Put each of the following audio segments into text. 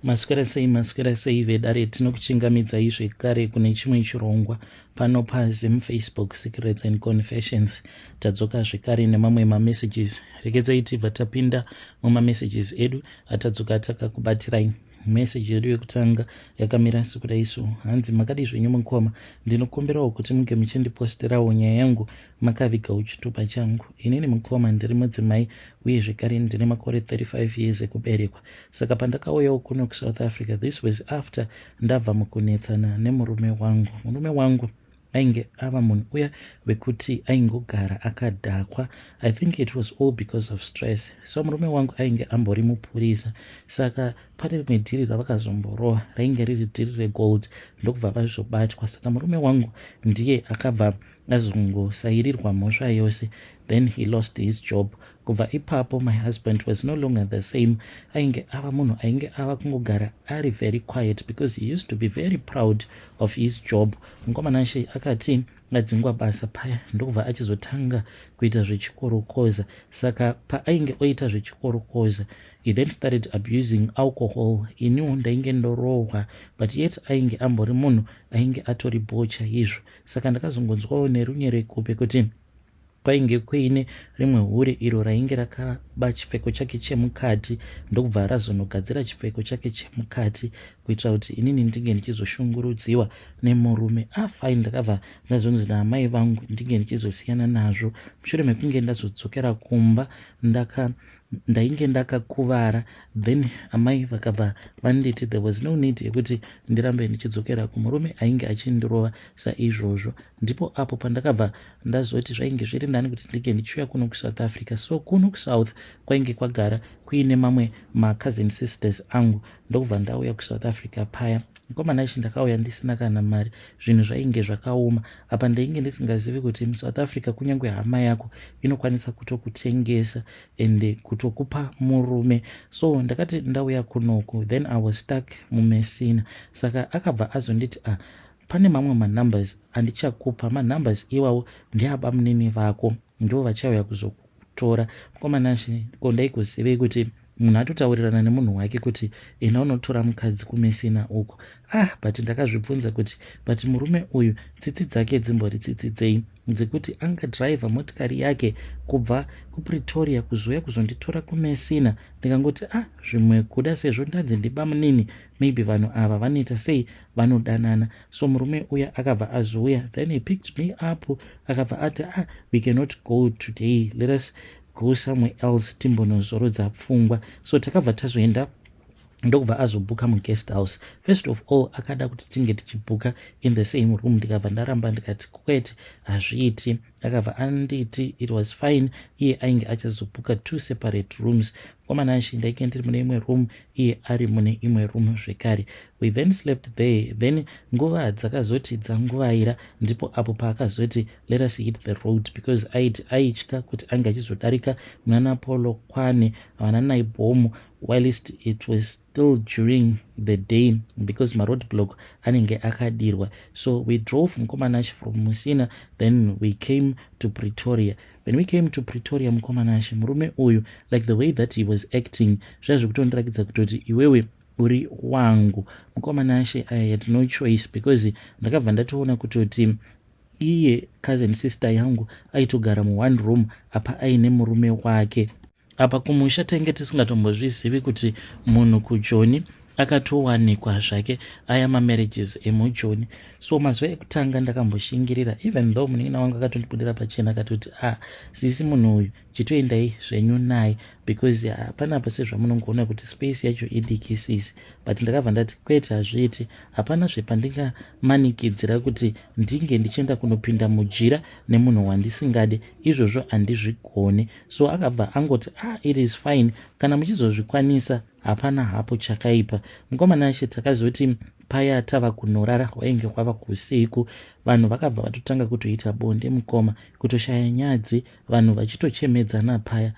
Maswera sei, maswera sei vedare, tinokuchingamidzai zvekare kune chimwe chirongwa pano paZim Facebook Secrets and Confessions. Tadzoka zvekare nemamwe mamessages. Regedzai tibva tapinda mumamessages edu atadzoka takakubatirai. Message yedu yekutanga yakamira sekudai so: hanzi, "Makadi zvenyu mukoma? Ndinokumbirawo kuti munge muchindiposterawo nyaya yangu makavigawo chitupa changu. Inini mukoma ndiri mudzimai uye zvekare ndine makore 35 years ekuberekwa. Saka pandakauyawo kuno kuSouth Africa, this was after ndabva mukunetsana nemurume wangu. Murume wangu ainge ava munhu uya wekuti aingogara akadhakwa. I think it was all because of stress. So murume wangu ainge ambori mupurisa, saka pane rimwe dhiri ravakazomborova rainge riri dhiri regold, ndokubva vazobatwa. Saka murume wangu ndiye akabva azongosairirwa mhosva yose. Then he lost his job. Kubva ipapo my husband was no longer the same. Ainge ava munhu ainge ava kungogara ari very quiet, because he used to be very proud of his job. Mukomanashe akati adzingwa basa paya, ndokubva achizotanga kuita zvechikorokoza. Saka paainge oita zvechikorokoza, he then started abusing alcohol. Iniwo ndainge ndorohwa, but yet ainge ambori munhu ainge atori bho chaizvo. Saka ndakazongonzwawo nerunyerekupe kuti kwainge kuine rimwe hure iro rainge rakaba chipfeko chake chemukati, ndokubva razonogadzira chipfeko chake chemukati kuitira kuti inini ndinge ndichizoshungurudziwa nemurume. Afine, ndakabva ndazonzi naamai vangu ndinge ndichizosiyana nazvo. Mushure mekunge ndazodzokera kumba, ndaka ndainge ndakakuvara. Then amai vakabva vanditi there was no need yekuti ndirambe ndichidzokera kumurume ainge achindirova saizvozvo. Ndipo apo pandakabva ndazoti zvainge zviri nani kuti ndinge ndichiuya kuno kuSouth Africa. So kuno kuSouth kwainge kwagara kuine mamwe macousin sisters angu, ndokubva ndauya kuSouth Africa paya. Mukomana ichi, ndakauya ndisina kana mari, zvinhu zvainge zvakaoma. Apa ndainge ndisingazivi kuti muSouth Africa kunyange hama yako inokwanisa kutokutengesa ende kutokupa murume. So ndakati ndauya kunoku, then I was stuck muMessina. Saka akabva azonditi, ah, pane mamwe manumbers andichakupa. Manumbers iwawo ndeabamunini vako, ndo vachauya kuzokutora." Mukomanashi, ko ndaigozivei kuti munhu atotaurirana nemunhu wake kuti ena unotora mukadzi kuMessina uko? Ah, but ndakazvibvunza kuti, but murume uyu tsitsi dzake dzimbori tsitsi dzei dzekuti angadhiraivha motikari yake kubva kuPretoria kuzouya kuzonditora kuMessina? Ndikangoti, ah, zvimwe kuda sezvo ndanzi ndibamunini, maybe vanhu ava vanoita sei, vanodanana. So murume uya akabva azouya, then he picked me up, akabva ati, "Ah, we cannot go today, let us go somewhere else timbonozorodza pfungwa." So takabva tazoenda, ndokubva azobhuka muguest house. First of all akada kuti tinge tichibhuka in the same room, ndikabva ndaramba, ndikati kwete, hazviiti. Akabva anditi it was fine, iye ainge achazobhuka two separate rooms. Kwamanashe, ndainge ndiri mune imwe room, iye ari mune imwe room zvekare. We then slept there. Then nguva dzakazoti dzanguvaira, ndipo apo paakazoti, "Let us hit the road," because aiti aitya kuti ange achizodarika munana Polokwane, vana Naibomu, whilst it was still during the day, because maroad block anenge akadirwa. So we drove, mukomanashe, from Musina, then we came to Pretoria. When we came to Pretoria, mukomanashe, murume uyu, like the way that he was acting, zvaiva zvekutondirakidza kutoti iwewe uri wangu. Mukomanashe, I had no choice, because ndakabva ndatoona kutoti iye cousin sister yangu aitogara muone room apa aine murume wake. Apa kumusha tainge tisingatombozvizivi kuti munhu kuJoni akatowanikwa zvake aya mamarriages emuJoni. So mazuva ekutanga ndakamboshingirira, even though munin'ina wangu akatondibudira pachena akatoti, "Ah, sisi, munhu uyu chitoendai zvenyu naye, because hapana sezvamunongoona kuti space yacho idiki, sisi." But ndakabva ndati kwete, hazviiti, hapana zvepandingamanikidzira kuti ndinge ndichienda kunopinda mujira nemunhu wandisingade. Izvozvo handizvigone. So akabva angoti, "Ah, it is fine, kana muchizozvikwanisa hapana hapo chakaipa." Mukomana ashe, takazoti paya tava kunorara, hwainge hwava usiku, vanhu vakabva vatotanga kutoita bonde, mukoma, kutoshaya nyadzi, vanhu vachitochemedzana paya.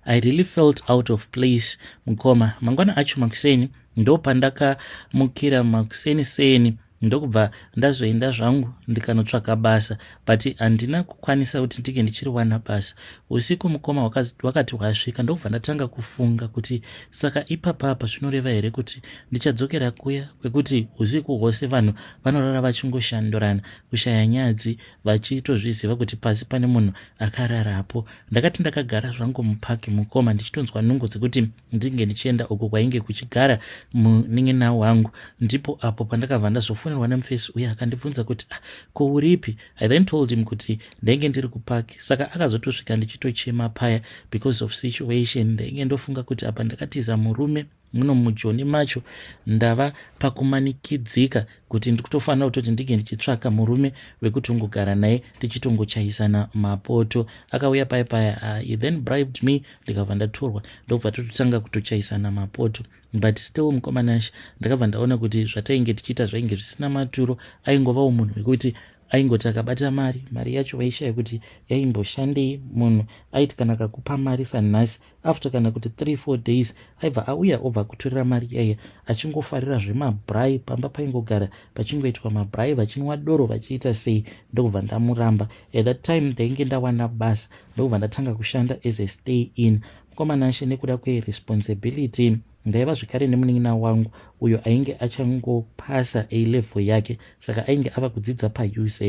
I really felt out of place, mukoma. Mangwana acho makuseni, ndo pandakamukira makuseni seni. Ndokubva ndazoenda zvangu ndikanotsvaka basa, but handina kukwanisa kuti ndinge ndichiriwana basa. Usiku mukoma wakati hwasvika, ndokubva ndatanga kufunga kuti saka ipapapa zvinoreva here kuti ndichadzokera kuya kwekuti usiku hwose vanhu vanorara vachingoshandurana, kushaya nyadzi, vachitozviziva kuti pasi pane munhu akararapo. Ndakati ndakagara zvangu mupaki mukoma, ndichitonzwa nungo dzekuti ndinge ndichienda uko kwainge kuchigara munin'ina wangu. Ndipo apo pandakabva ndazofonerwa nemufesi uye akandibvunza kuti, "Ah, ko uripi?" I then told him kuti ndainge ndiri kupaki. Saka akazotosvika ndichitochema paya because of situation. Ndainge ndofunga kuti apa ndakatiza murume muno muJoni macho, ndava pakumanikidzika kuti ndikutofanira kutoti ndinge ndichitsvaka murume wekutongogara naye tichitongochaisana mapoto. Akauya paya paya, he then bribed me, ndikabva ndatorwa, ndokubva tototanga kutochaisana mapoto. But still mukoma Nashe, ndakabva ndaona kuti zvatainge tichiita zvainge zvisina maturo. Aingovawo munhu wekuti aingoti akabata mari, mari yacho vaishaya kuti yaimboshandei. Munhu aiti kana akakupa mari sanhasi, after kana kuti 3 4 days aibva auya obva kutorera mari iyaiya, achingofarira zvemabraai. Pamba paingogara pachingoitwa mabraai, vachinwa doro, vachiita sei. Ndokubva ndamuramba. At that time ndainge ndawana basa, ndokubva ndatanga kushanda as a stay in mukoma Nashe. Nekuda kweresponsibility, ndaiva zvekare nemunin'ina wangu uyo ainge achangopasa A level yake, saka ainge ava kudzidza paUZ.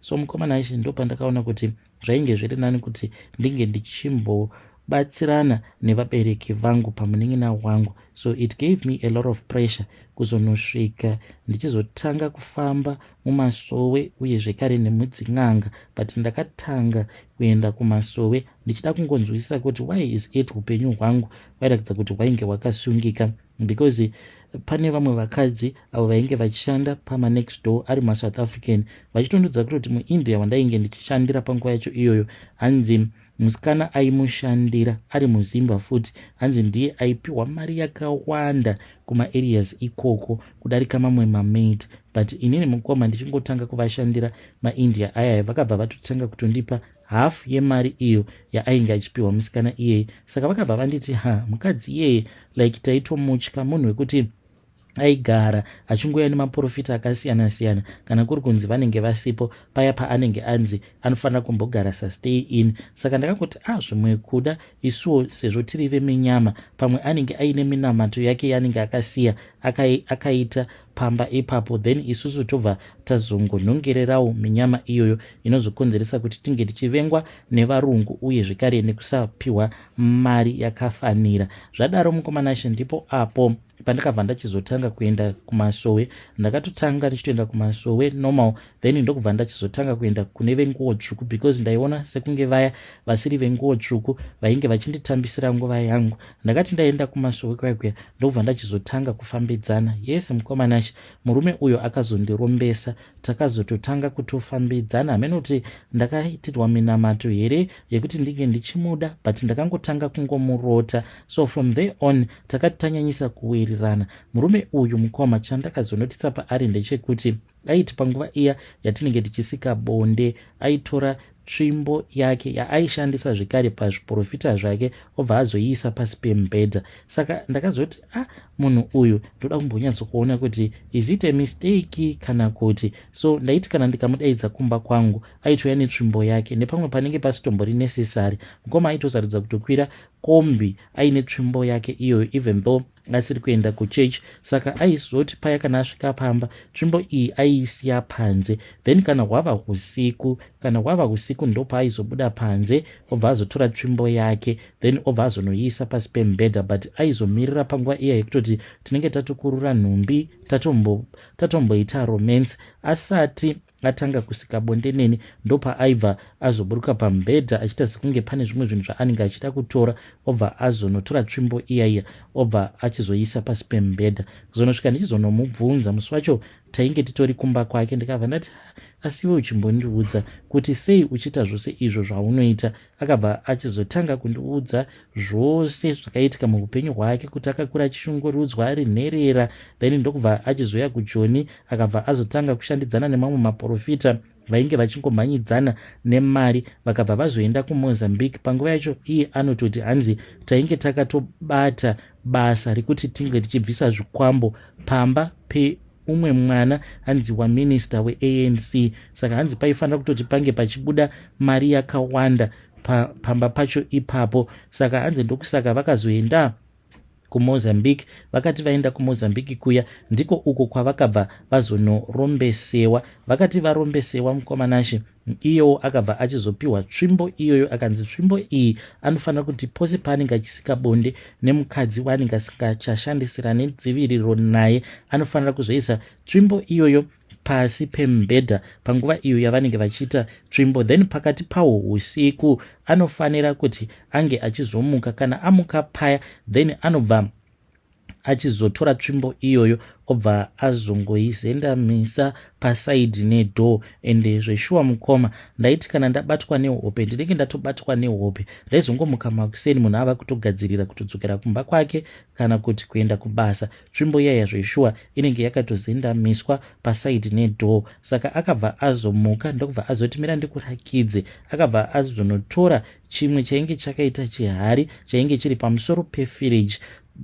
So mukoma Nashe, ndo pandakaona kuti zvainge zviri nani kuti ndinge ndichimbobatsirana nevabereki vangu pamunin'ina wangu. So it gave me a lot of pressure kuzonosvika ndichizotanga kufamba mumasowe uye zvekare nemudzin'anga. But ndakatanga kuenda kumasowe ndichida kungonzwisisa kuti why is it upenyu hwangu vairatidza kuti hwainge hwakasungika, because pane vamwe vakadzi avo vainge vachishanda pamanext door ari maSouth African, vachitondudza kutoti muIndia wandainge ndichishandira panguva yacho iyoyo, hanzi musikana aimushandira ari muZimba futi, hanzi ndiye aipiwa mari yakawanda kumaareas ikoko kudarika mamwe mamaid. But inini mukoma, ndichingotanga kuvashandira maIndia ayaya, vakabva vatotanga kutondipa hafu yemari iyo yaainge achipiwa musikana iyeye. Saka vakabva vanditi, "Ha, mukadzi iyeye, like taitomutya, munhu wekuti aigara achingoya nemaprofita akasiyana-siyana. Kana kuri kunzi vanenge vasipo paya paanenge anzi anofanira kumbogara sastay in." Saka ndakangoti, "A ah, zvimwe kuda isuwo sezvo tiri veminyama, pamwe anenge aine minamato yake yaanenge akasiya akaita pamba ipapo, then isusu tobva tazongonhongererawo minyama iyoyo inozokonzeresa kuti tinge tichivengwa nevarungu uye zvekare nekusapiwa mari yakafanira." Zvadaro mukoma Nashe, ndipo apo pandakabva ndachizotanga kuenda kumasowe. Ndakatotanga ndichitoenda kumasowe normal, then ndokubva ndachizotanga kuenda kune venguo tsvuku, because ndaiona sekunge vaya vasiri venguo tsvuku vainge vachinditambisira nguva yangu. Ndakati ndaenda kumasowe kuya kuya, ndokubva ndachizotanga kufambidzana. Yes mukoma Nashe, murume uyo akazondirombesa. Takazototanga kutofambidzana. Hamene kuti ndakaitirwa minamato here yekuti ndinge ndichimuda, but ndakangotanga kungomurota. So from there on takati tanyanyisa kuwirirana. Murume uyu mukoma, chandakazonotisa paari ndechekuti aiti panguva iya yatinenge tichisika bonde, aitora tsvimbo yake yaaishandisa zvekare pazviprofita zvake, obva azoiisa pasi pemubhedha. Saka ndakazoti, "A ah, munhu uyu ndoda kumbonyatsokuona kuti is it a mistake kana kuti." So ndaiti kana ndikamudaidza kumba kwangu, aitouya netsvimbo yake. Nepamwe panenge pasitombori necessary, mukoma, aitosaridza kutokwira kombi aine tsvimbo yake iyoyo, even though asiri kuenda kuchechi. Saka aizoti paya kana asvika pamba, tsvimbo iyi aiisiya panze. Then kana hwava usiku, ndopaaizobuda panze, obva azotora tsvimbo yake, then obva azonoiisa pasi pemubhedha. But aizomirira panguva iya yekutoti tinenge tatokurura nhumbi, tatomboita romance, asati atanga kusika bonde neni, ndopaaibva azoburuka pamubhedha achiita sekunge pane zvimwe zvinhu zvaanenge achida kutora, obva azonotora tsvimbo iyaiya, obva achizoisa pasi pemubhedha. Kuzonosvika ndichizonomubvunza musi wacho, tainge titori kumba kwake, ndikabva ndati, "Asiwe uchimbondiudza kuti sei uchiita zvose izvo zvaunoita?" Akabva achizotanga kundiudza zvose zvakaitika muupenyu hwake, kuti akakura achishungurudzwa ari nherera, then ndokubva achizoya kuJoni, akabva azotanga kushandidzana nemamwe maprofita vainge vachingomhanyidzana nemari, vakabva vazoenda kuMozambique. Panguva yacho iye anototi hanzi tainge takatobata basa rekuti tinge tichibvisa zvikwambo pamba. neumwe mwana hanzi waminista weANC. Saka hanzi paifanira kutoti pange pachibuda mari yakawanda pamba pacho ipapo. Saka hanzi ndokusaka vakazoenda kuMozambique. Vakati vaenda kuMozambique kuya, ndiko uko kwavakabva vazonorombesewa. Vakati varombesewa, mukomanashe, iyewo akabva achizopiwa tsvimbo iyoyo. Akanzi tsvimbo iyi anofanira kuti pose paanenge achisika bonde nemukadzi waanenge asingachashandisira nedziviriro naye, anofanira kuzoisa tsvimbo iyoyo pasi pemubhedha panguva iyo yavanenge vachiita tsvimbo. Then pakati pahwo usiku anofanira kuti ange achizomuka. Kana amuka paya, then anobva achizotora tsvimbo iyoyo, obva azongoizendamisa pasaidi nedoor. Ende zveshuwa mukoma, ndaiti kana ndabatwa nehope, ndinenge ndatobatwa nehope, ndaizongomuka makuseni munhu ava kutogadzirira kutodzokera kumba kwake kana kuti kuenda kubasa. Tsvimbo iyaya zveshuwa inenge yakatozendamiswa pasaidi nedoor. Saka akabva azomuka, ndokubva azoti, "Mira ndikurakidze." Akabva azonotora chimwe chainge chakaita chihari chainge chiri pamusoro pefiriji.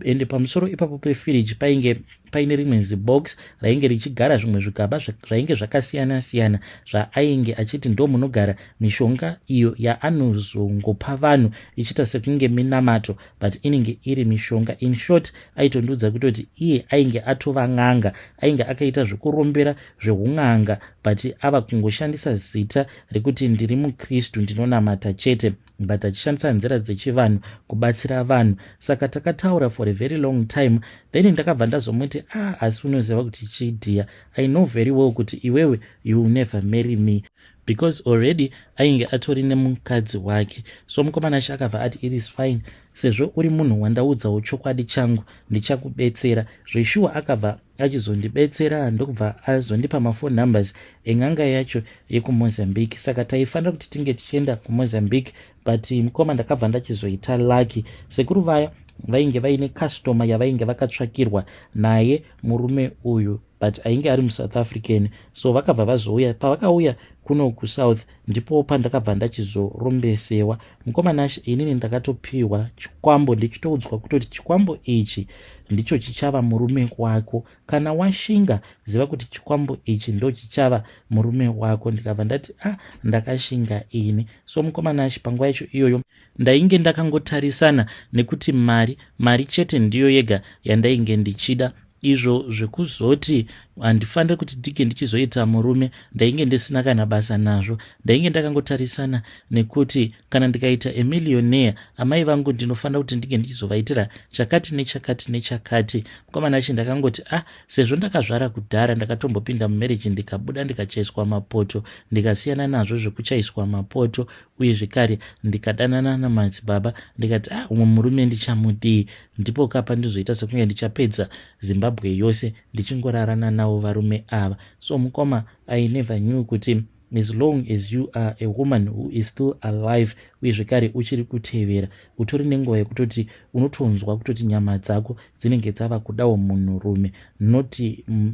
Ende pamusoro ipapo pefiriji painge paine rimwe zibox rainge richigara zvimwe zvigaba zvainge zvakasiyana siyana, zvaainge achiti ndo munogara mishonga iyo yaanozongopa vanhu ichiita sekunge minamato, but inenge iri mishonga. In short, aitondiudza kutoti iye ainge atova n'anga, ainge akaita zvekurombera zveun'anga, but ava kungoshandisa zita rekuti ndiri mukristu, ndinonamata chete, but achishandisa nzira dzechivanhu kubatsira vanhu. Saka takataura for a very long time. Then ndakabva ndazomuti, "Ah, asi unoziva kuti chidhiya, I know very well kuti iwewe you will never marry me," because already ainge atori nemukadzi wake. So mukomana acho akabva ati, "It is fine, sezvo uri munhu wandaudzawo chokwadi changu, ndichakubetsera." Zveshuwa akabva achizondibetsera, ndokubva azondipa mafone numbers en'anga yacho yekuMozambique. Saka taifanira kuti tinge tichienda kuMozambique, but mukoma, ndakabva ndachizoita lucky. Sekuru vaya vainge vaine customer yavainge vakatsvakirwa naye murume uyu, but ainge ari muSouth African. So vakabva vazouya. Pavakauya kuno kuSouth, ndipo pandakabva ndachizorombesewa. Mukomana, inini ndakatopiwa chikwambo, ndichitoudzwa kutoti chikwambo ichi ndicho chichava murume wako. Kana washinga, ziva kuti chikwambo ichi ndo chichava murume wako. Ndikabva ndati, "Ah, ndakashinga ini." So mukomana, panguva yacho iyoyo ndainge ndakangotarisana nekuti mari, mari chete ndiyo yega yandainge ndichida. Izvo zvekuzoti handifaniri kuti ndinge ndichizoita murume, ndainge ndisina kana basa nazvo. Ndainge ndakangotarisana nekuti kana ndikaita a millionaire, amai vangu ndinofanira kuti ndinge ndichizovaitira chakati nechakati nechakati. Mukomana achi, ndakangoti, ah, sezvo ndakazvara kudhara, ndakatombopinda mumarriage, ndikabuda, ndikachaiswa mapoto, ndikasiyana nazvo zvekuchaiswa mapoto, uye zvekare ndikadanana namadzibaba, ndikati, "Ah, umwe murume ndichamudii?" Ndipo kapa ndizoita sekunge ndichapedza Zimbabwe yose ndichingorarana navo varume ava. So mukoma, I never knew kuti as long as you are a woman who is still alive, uye zvekare uchiri kutevera, utori nenguva yekutoti unotonzwa kutoti nyama dzako dzinenge dzava kudawo munhurume, not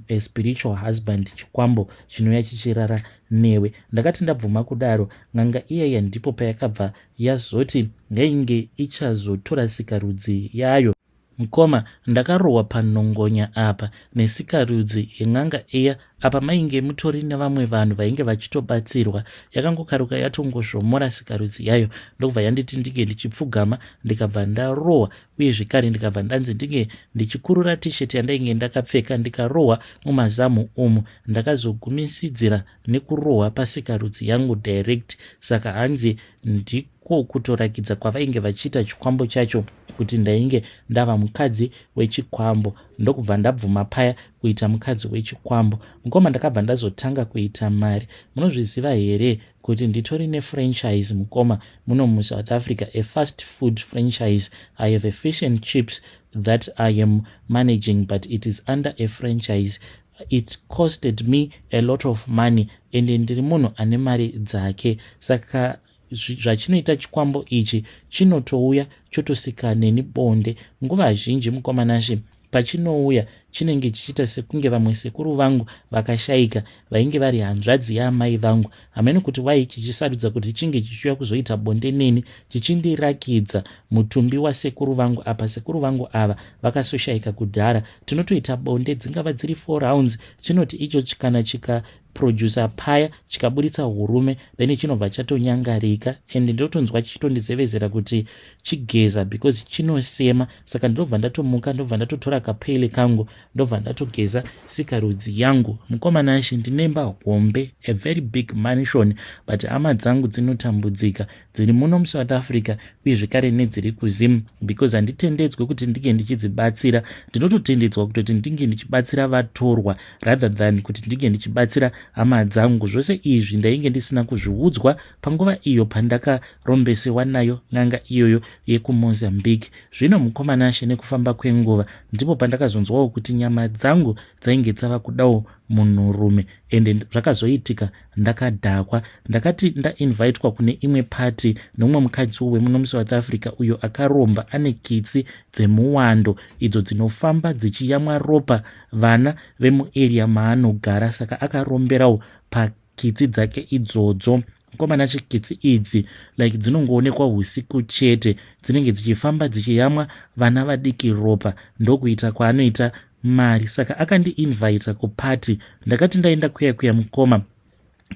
a spiritual husband, chikwambo chinouya chichirara newe. Ndakati ndabvuma kudaro, n'anga iyaya ndipo payakabva yazoti yainge ichazotora sikarudzi yayo. Mukoma, ndakarohwa panhongonya apa nesikarudzi yen'anga iya. Apa mainge mutori nevamwe vanhu vainge vachitobatsirwa. Yakangokaruka yatongozvomora sikarudzi yayo, ndokubva yanditi ndinge ndichipfugama. Ndikabva ndarohwa, uye zvekare ndikabva ndanzi ndinge ndichikurura tisheti yandainge ndakapfeka. Ndikarohwa mumazamu umu. Ndakazogumisidzira nekurohwa pasikarudzi yangu direct. Saka hanzi ndiko kutorakidza kwavainge vachiita chikwambo chacho, kuti ndainge ndava mukadzi wechikwambo. Ndokubva ndabvuma paya kuita mukadzi wechikwambo. Mukoma, ndakabva ndazotanga kuita mari. Munozviziva here kuti nditori nefranchise, mukoma, muno muSouth Africa, a fast food franchise? I have a fish and chips that I am managing, but it is under a franchise. It costed me a lot of money, ende ndiri munhu ane mari dzake. Saka zvachinoita chikwambo ichi, chinotouya chotosika neni bonde nguva zhinji, mukomanashe. Pachinouya chinenge chichiita sekunge vamwe sekuru vangu vakashaika vainge vari hanzvadzi yaamai vangu. Hameno kuti why chichisarudza kuti chinge chichiuya kuzoita bonde neni, chichindirakidza mutumbi wasekuru vangu. Apa sekuru vangu ava vakasoshaika kudhara. Tinotoita bonde dzingava dziri 4 rounds. Chinoti icho kana chikaproducer paya, chikaburitsa hurume, then chinobva chatonyangarika, and ndotonzwa chichitondizevezera kuti chigeza because chinosema. Saka ndinobva ndatomuka, ndobva ndatotora kapail kangu, ndobva ndatogeza sikarudzi yangu. Mukoma Nashe, ndinemba hombe, a very big mansion, but hama dzangu dzinotambudzika dziri muno muSouth Africa uye zvekare nedziri kuZim, because handitendedzwe kuti ndinge ndichidzibatsira. Ndinototendedzwa kutoti ndinge ndichibatsira vatorwa rather than kuti ndinge ndichibatsira hama dzangu. Zvose izvi ndainge ndisina kuzviudzwa panguva iyo pandakarombesewa nayo n'anga iyoyo yekuMozambique. Zvino mukoma Nashe, nekufamba kwenguva ndipo pandakazonzwawo kuti nyama dzangu dzainge dzava kudawo munhurume, ende zvakazoitika ndakadhakwa. Ndakati ndainvitwa kune imwe party nomumwe mukadzi wemuno muSouth Africa uyo akaromba, ane kitsi dzemuwando idzo dzinofamba dzichiyamwa ropa vana vemuarea maanogara. Saka akaromberawo pakitsi dzake idzodzo. Mukomana, chikitsi idzi like dzinongoonekwa usiku chete, dzinenge dzichifamba dzichiyamwa vana vadiki ropa, ndokuita kwaanoita mari. Saka akandiinvita kuparty. Ndakati ndaenda kuya kuya, mukoma,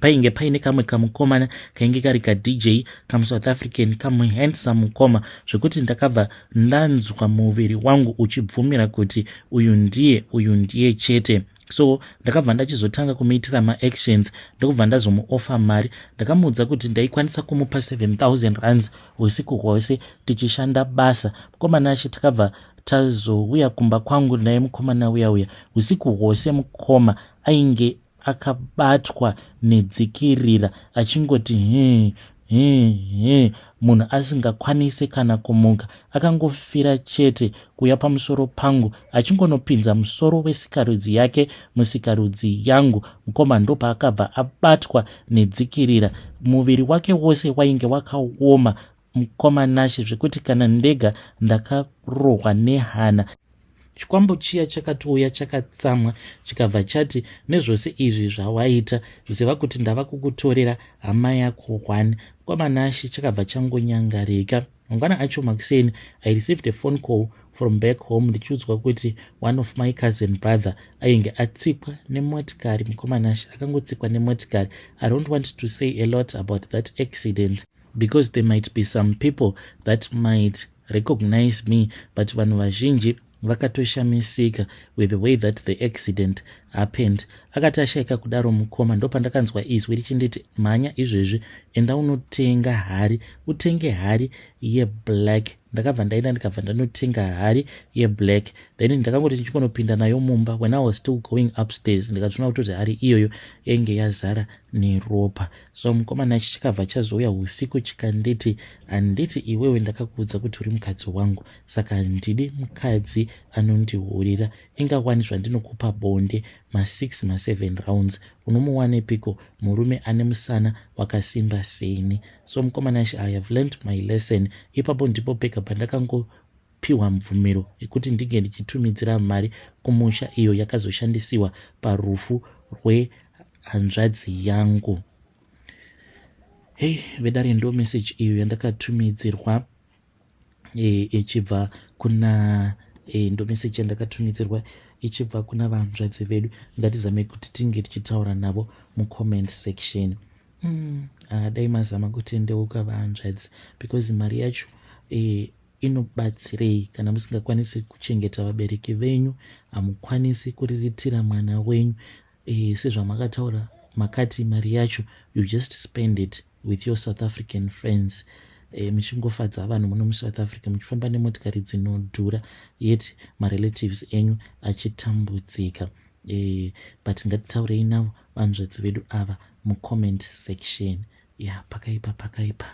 painge paine kamwe kamukomana kainge kari kaDJ, kamuSouth African, kamuhandsome mukoma, zvekuti ndakabva ndanzwa muviri wangu uchibvumira kuti uyu ndiye, uyu ndiye chete. So ndakabva ndachizotanga kumuitira maactions, ndokubva ndazomuoffer mari. Ndakamuudza kuti ndaikwanisa kumupa 7000 rands usiku hwose tichishanda basa. Mukomana achi, takabva tazouya kumba kwangu naye mukomana uya uya usiku hwose. Mukoma ainge akabatwa nedzikirira, achingoti hi hi hi, munhu asingakwanisi kana kumuka, akangofira chete kuuya pamusoro pangu, achingonopinza musoro wesikarudzi yake musikarudzi yangu. Mukoma ndopaakabva abatwa nedzikirira. Muviri wake wose wainge wakaoma, mukoma Nashe, zvekuti kana ndega ndakarohwa nehana. Chikwambo chiya chakatouya chakatsamwa, chikabva chati, "Nezvose izvi zvawaita, ziva kuti ndava kukutorera hama yako 1." Mukoma Nashe, chakabva changonyangarika. Mangwana acho makuseni, I received a phone call from back home ndichiudzwa kuti one of my cousin brother ainge atsikwa nemotikari. Mukoma Nashe, akangotsikwa nemotikari. I don't want to say a lot about that accident because there might be some people that might recognize me, but vanhu vazhinji vakatoshamisika with the way that the accident happened. Akati ashayika kudaro mukoma, ndopandakanzwa izwi richinditi, "Mhanya izvezvi, enda unotenga hari, utenge hari yeblack." Ndakabva ndaenda, ndikabva ndanotenga hari yeblack. Then ndakangoti ndichikonopinda nayo mumba, when I was still going upstairs, ndikatoona kutoti hari iyoyo yainge yazara neropa. So mukomana ichi chikabva chazouya usiku chikanditi, "Handiti iwewe ndakakuudza kuti uri mukadzi wangu? Saka handidi mukadzi anondihurira. Ingawani zvandinokupa bonde ma6, ma7 rounds, unomuwanepiko murume ane musana wakasimba seni?" So mukomana ichi, I have learned my lesson. Ipapo ndipo pega pandakangopiwa mubvumiro yekuti ndinge ndichitumidzira mari kumusha, iyo yakazoshandisiwa parufu rwehanzvadzi yangu. Hei vedare, ndo message iyo yandakatumidzirwa ichibva kuna ndo message yandakatumidzirwa ichibva kuna vanzvadzi vedu. Ngatizame kuti tinge tichitaura navo mucomment section. Dai mazama kutendeuka vanzvadzi, because mari yacho inobatsirei kana musingakwanisi kuchengeta vabereki venyu, hamukwanisi kuriritira mwana wenyu? Sezvamakataura, makati mari yacho you just spend it with your South African friends, muchingofadza vanhu muno muSouth Africa, muchifamba nemotikari dzinodhura, yet marelatives enyu achitambudzika. But ngatitaurei navo vanzvadzi vedu ava mucomment section. Ya, pakaipa, pakaipa.